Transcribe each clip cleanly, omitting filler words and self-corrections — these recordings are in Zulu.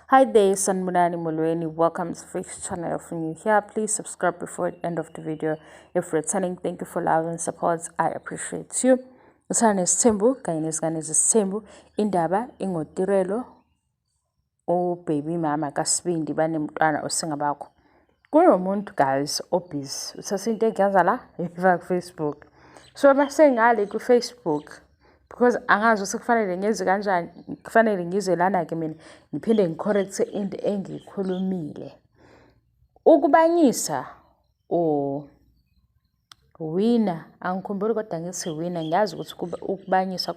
Hi there, Sanibonani Molweni. Welcome to Fix Channel. If you're new here, please subscribe before the end of the video. If returning, thank you for love and support. I appreciate you. Uthando nesithembu kanye nezingane zesithembu. Indaba ingoTirelo, ubaby mama kaSibindi banemntwana osingabakho. Kunomuntu guys obhizi uthatha into engiyenza la ifaka ku-Facebook. So masengale ku-Facebook because angazi ukuthi kufanele ngenze kanjani, kufanele ngize lana-ke mina ngiphinde ngi-correct-e into engiyikhulumile. Ukubanyisa or winner, angikhumbuli kodwa ngithi winner, ngiyazi ukuthi ukubanyisa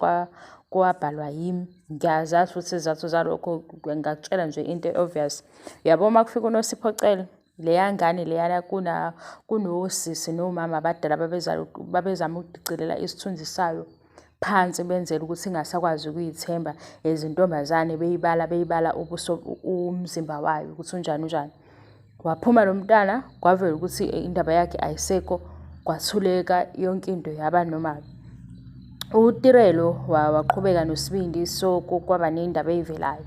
kwabhalwa yimi. Ngiyazazi futhi izizathu zalokho, ngingakutshela nje into e-obvious. Uyabo uma kufika uNosipho Cele, leya ngane leyana kunosisi nomama abadala babezama ukudicilela isithunzi sayo phansi benzela ukuthi ingasakwazi ukuy'themba izintombazane beyibala beyibala ubuso umzimba wayo ukuthi unjani unjani. Waphuma lo mntana kwavela ukuthi indaba yakhe ayisekho kwathuleka yonke into yaba normal. UTirelo waqhubeka noSibindi so kwaba ney'ndaba ey'velayo.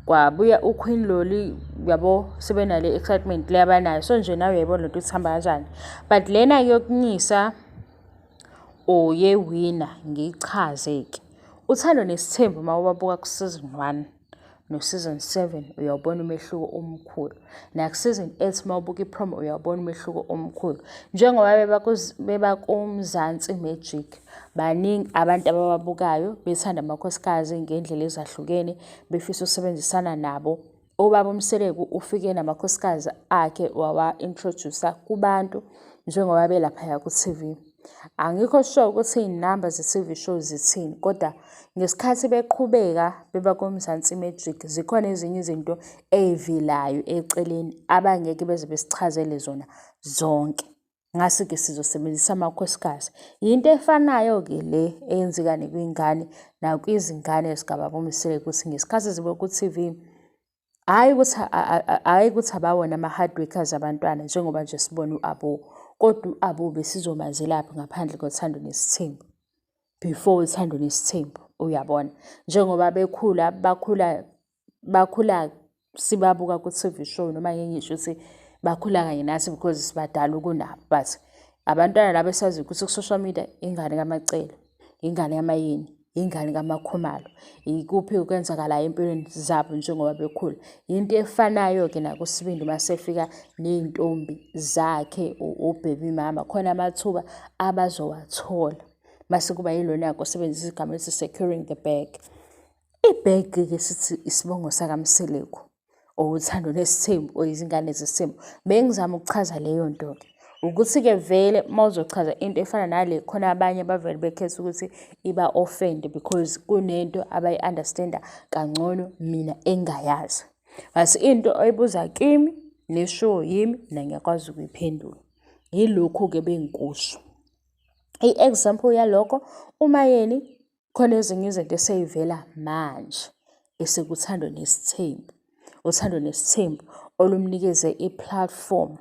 Kwabuya uQueen Lolly yabo sebenale excitement le abanayo so nje nawe uyayibona lento ukuthi ihamba kanjani. But lena-ke yokunyisa or ye-winner ngiyichaze-ke. Uthando Nesithembu uma ubabuka ku-season 1 no-season 7 uyawubona umehluko omkhulu. Naku-season 8 uma ubuka i-promo uyawubona umehluko omkhulu. Njengoba bebakuMzansi Magic, baningi abantu abababukayo bethanda amakhosikazi ngendlela ezahlukene befisa ukusebenzisana nabo. Ubaba uMseleku ufike namakhosikazi akhe wawa-introduce-a kubantu njengoba belaphaya ku-TV. Angikho sure ukuthi iy'namba ze-TV show zithini kodwa ngesikhathi beqhubeka beba kuMzansi Magic zikhona ezinye izinto ey'velayo eceleni abangeke beze besichazele zona zonke. Ngase-ke sizosebenzisa amakhosikazi. Yinto efanayo-ke le eyenzeka nakwiy'ngane nakwizingane zikababa uMseleku ukuthi ngesikhathi zibe ku-TV, hhayi ukuthi hhayi ukuthi abawona ama-hard workers abantwana njengoba nje sibona u-Abo, kodwa u-Abo besizomazelaphi ngaphandle koThando Nesithembu, before uThando Nesithembu, uyabona. Njengoba bekhula bakhula bakhula sibabuka ku-TV show noma ngeke ngisho ukuthi bakhula kanye nathi because sibadala kunabo but abantwana laba esaziyo ukuthi ku-social media ingane kaMaCele, ingane kaMaYeni, ingane kaMaKhumalo, ikuphi okwenzakalayo empilweni zabo njengoba bekhula. Yinto efanayo-ke nakuSibindi uma sefika ney'ntombi zakhe o-baby mama, khona amathuba abazowathola. Mase kuba yilona-ke osebenzisa igama elithi securing the bag. I-bag-ke sithi isibongo sakaMseleku or uThando Nesithembu or izingane zesithembu. Bengizama ukuchaza leyo nto-ke. Ukuthi-ke vele uma uzochaza into efana nale khona abanye abavele bekhethe ukuthi iba-offend because kunento abayi-understand-a kangcono mina engingayazi. But into oyibuza kimi neshiwo yimi mina ngiyakwazi ukuyiphendula. Yilokhu-ke bengikusho. I-example yalokho, uMaYeni khona ezinye izinto esey'vela manje esekuThando Nesithembu. Uthando Nesithembu olumnikeze i-platform.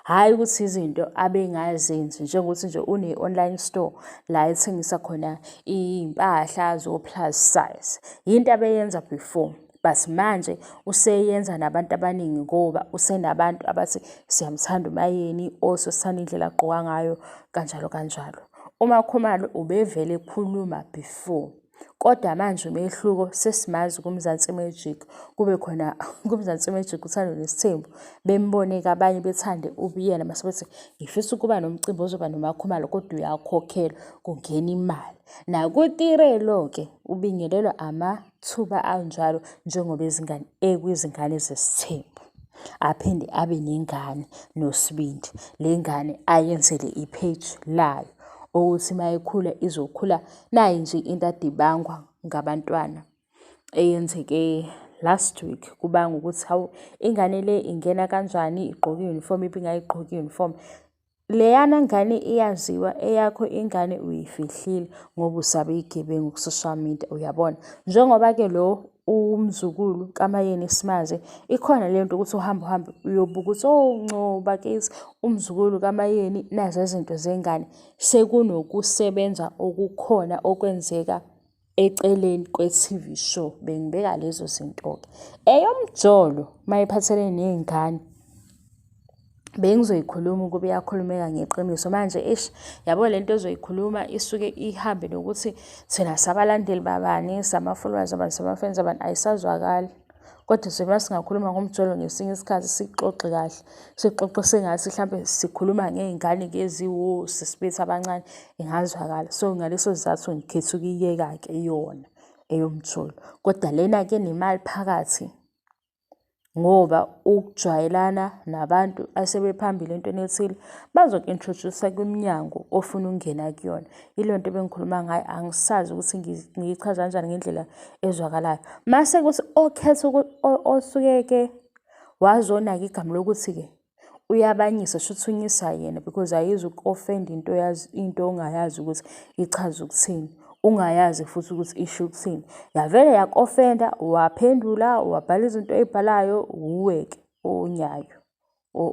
Hhayi ukuthi izinto abengazenzi njengokuthi nje une-online store la ethengisa khona iy'mpahla zo-plus size. Yinto abeyenza before but manje useyenza nabantu abaningi ngoba usenabantu abathi siyamthanda uMaYeni also sithanda indlela agqoka ngayo kanjalo kanjalo. UMaKhumalo ubevele ekhuluma before kodwa manje umehluko sesimazi kuMzansi Magic kube khona kuMzansi Magic uThando Nesithembu bembone-ke abanye bethande ubuyena mase bethi ngifisa ukuba nomcimbi ozoba noMaKhumalo kodwa uyakhokhelwa kungena imali. NakuTirelo-ke ubingelelwa amathuba anjalo njengoba izingane ekwizingane zesithembu. Aphinde abe nengane noSibindi, le ngane ayenzele i-page layo ukuthi uma ikhula izokhula. Nayi nje into ade ibangwa ngabantwana eyenzeke last week kubangwa ukuthi hawu ingane le ingena kanjani igqoke i-uniform ibe ingayigqoki i-uniform. Leyana ngane iyaziwa eyakho ingane uyifihlile ngoba usaba iy'gebengu ku-social media uyabona. Njengoba-ke lo umzukulu kaMaYeni simazi ikhona le nto ukuthi uhambe uhambe uyobuka ukuthi oh nco bakithi umzukulu kaMaYeni nazi izinto zengane. Sekunokusebenza okukhona okwenzeka. Eceleni kwe-T_V show bengibeka lezo zinto-ke. Eyomjolo mayiphathelene ney'ngane bengizoyikhuluma ukuba iyakhulumeka ngeqiniso. Manje eish yabo le nto ezoyikhuluma isuke ihambe nokuthi thina sabalandeli babani, sama-followers abani, sama-fans abani, ayisazwakali. Kodwa nje uma singakhuluma ngomjolo ngesinye isikhathi sixoxe kahle, sixoxe sengathi hlampe sikhuluma ngey'ngane-ke eziwosisi bethu abancane, ingazwakala. So, ngaleso sizathu ngikhetha ukuyiyeka-ke yona eyomjolo. Kodwa lena-ke enemali phakathi ngoba ukujwayelana nabantu asebephambili entweni ethile bazoku-introduce-a kwiminyango ofuna ukungena kuyona. Yile nto ebengikhuluma ngayo, angisazi ukuthi ngiyichaza kanjani ngendlela ezwakalayo. Mase kuthi okhetha osuke-ke wazonaka igama lokuthi-ke uyabanyisa shuthi unyisa yena because ayizuku-offend into oyazi into ongayazi ukuthi ichaza ukuthini, ungayazi futhi ukuthi isho ukuthini. Yavele yaku-offend-a waphendula wabhala izinto oy'bhalayo, wuwe-ke onyayo.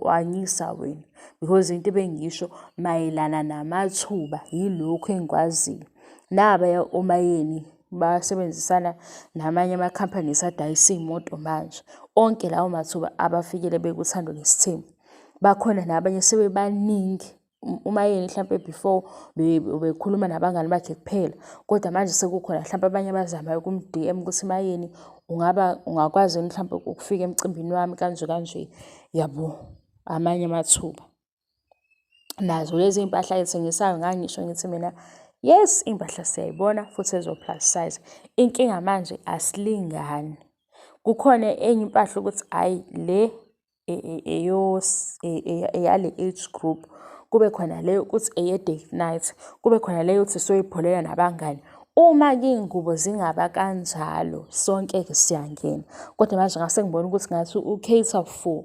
Anyisa wena because into ebengiyisho mayelana namathuba yilokhu engikwaziyo. Nabaya oMayeni basebenzisana namanye ama-companies adayisa iy'moto manje. Onke lawo mathuba abafikele bekuThando Nesithembu. Bakhona nabanye sebebaningi. UMayeni hlampe before ubekhuluma nabangani bakhe kuphela, kodwa manje sekukhona hlampe abanye abazamayo ukum-D_M ukuthi Mayeni ungaba ungakwazi yini mhlampe ukufika emcimbini wami kanje kanje, yabo amanye amathuba. Nazo lezi iy'mpahla ey'thengisayo ngangisho ngithi mina, yes iy'mpahla siyayibona futhi ezo-plus size. Inkinga manje asilingani. Kukhona enye impahla ukuthi hhayi le eyale age group, kube khona le ukuthi eye-date night, kube khona le yokuthi soyipholela nabangani. Uma-ke iy'ngubo zingaba kanjalo sonke-ke siyangena, kodwa manje ngase ngibona ukuthi ngathi u-cater for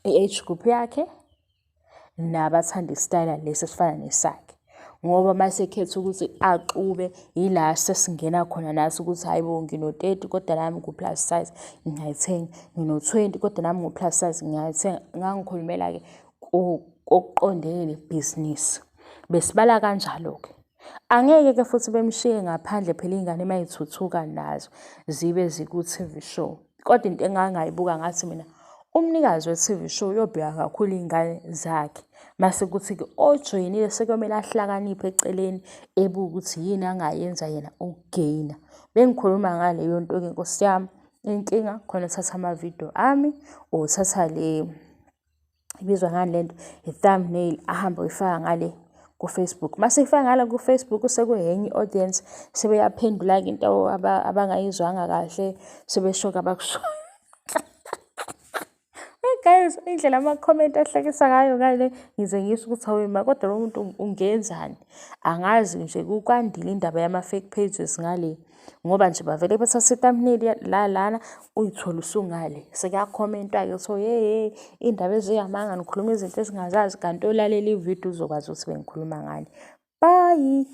i-age group yakhe nabathanda isitayela lesi esifana nesakhe. Ngoba uma esekhetha ukuthi axube yila sesingena khona nathi ukuthi hhayi bo ngino-30 kodwa nami ngu-plus size ngingayithenga, ngino-20 kodwa nami ngu-plus size ngingayithenga. Ngangikhulumela-ke kokuqondene nebhizinisi. Besibala kanjalo-ke. Angeke-ke futhi bemshiye ngaphandle phela iy'ngane uma y'thuthuka nazo zibe ziku-T_V show. Kodwa into engangayibuka ngathi mina umnikazi we-T_V show uyobheka kakhulu iy'ngane zakhe. Mase kuthi-ke ojoyinile sekuyomele ahlakaniphe eceleni ebuke ukuthi yini angayenza yena ukugeyina. Bengikhuluma ngaleyo nto-ke nkosi yami, inkinga khona othatha amavidiyo ami or uthatha le ibizwa ngani lento i-thumbnail ahambe uyifaka ngale ku-Facebook. Mase ifaka ngale ku-Facebook sekuyenye i-audience sebeyaphendula-ke into abangayizwanga kahle sebesho-ke abakushoyo. Hey guys, indlela ama-comment ahlekisa ngayo ngale ngize ngisho ukuthi hawe ma kodwa lo muntu ungenzani? Angazi nje kukwandile indaba yama-fake pages ngale. Ngoba nje bavele bathathe i-thumbnail la lana uyithole usungale. Sekuyakhomentwa-ke kuthiwa hey hey iy'ndaba ezingamanga nikhuluma izinto esingazazi kanti olalela ividiyo uzokwazi ukuthi bengikhuluma ngani. Bye.